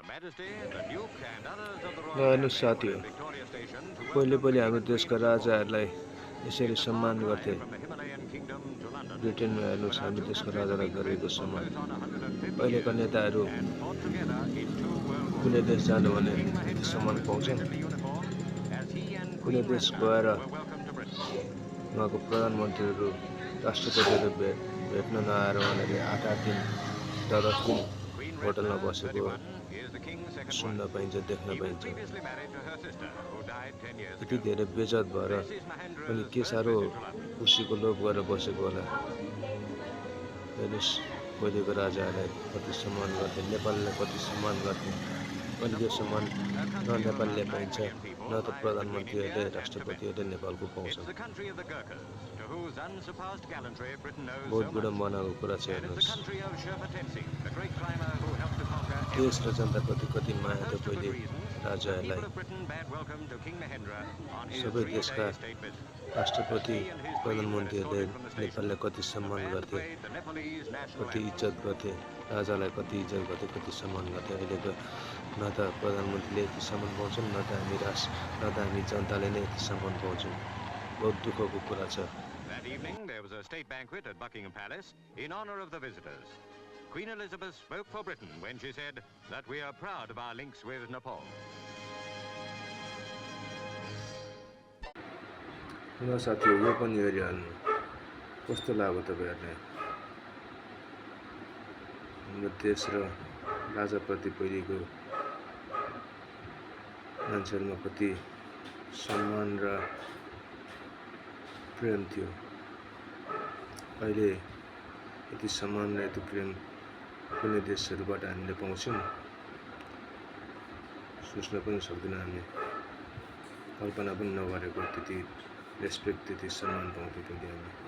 ल हेर्नु साथी हो, पहिले हाम्रो देशका राजाहरूलाई यसरी सम्मान गर्थे। ब्रिटेनमा हेर्नुहोस् हाम्रो देशका राजालाई गरेको सम्मान। अहिलेका नेताहरू कुनै देश जानु भने त्यति सम्मान पाउँछन्। कुनै देश गएर उहाँको प्रधानमन्त्रीहरू राष्ट्रपतिहरू भेट्न नआएर उहाँले 8-8 दिन 10-10 दिन होटलमा बसेको सुन्न पाइन्छ, देख्न पाइन्छ। यति धेरै बेइज्जत भएर पनि के साह्रो खुसीको लोभ गरेर बसेको होला। हेर्नुहोस् पहिलेको राजाहरूलाई कति सम्मान गर्थे, नेपाललाई कति सम्मान गर्थे। अहिले यो सम्मान न नेपालले पाइन्छ, न त प्रधानमन्त्रीहरूले राष्ट्रपतिहरूले नेपालको पाउँछन्। बहुत विडम्बनाको कुरा छ। हेर्नुहोस् देश र जनताप्रति कति माया थियो पहिले राजाहरूलाई। सबै देशका राष्ट्रपति प्रधानमन्त्रीहरूले नेपाललाई कति सम्मान गर्थे, कति इज्जत गर्थे, राजालाई कति इज्जत गर्थे, कति सम्मान गर्थे। अहिलेको न त प्रधानमन्त्रीले यति सम्मान पाउँछन्, न त हामी जनताले नै यति सम्मान पाउँछौँ। बहुत दुःखको कुरा छ। That evening, there was a state banquet at Buckingham Palace in honor of the visitors. Queen Elizabeth spoke for Britain when she said that we are proud of our links with Nepal. ल साथी यो पनि हेरिहाल्नु, कस्तो लाग्यो तपाईँहरूलाई? हाम्रो देश र राजाप्रति पहिलेको मान्छेहरूमा कति सम्मान र प्रेम थियो। अहिले यति सम्मान र यति प्रेम कुनै देशहरूबाट हामीले पाउँछौँ, सोच्न पनि सक्दैनौँ हामी। कल्पना पनि नगरेको त्यति रेस्पेक्ट, त्यति सम्मान पाउँथ्यौँ हामी।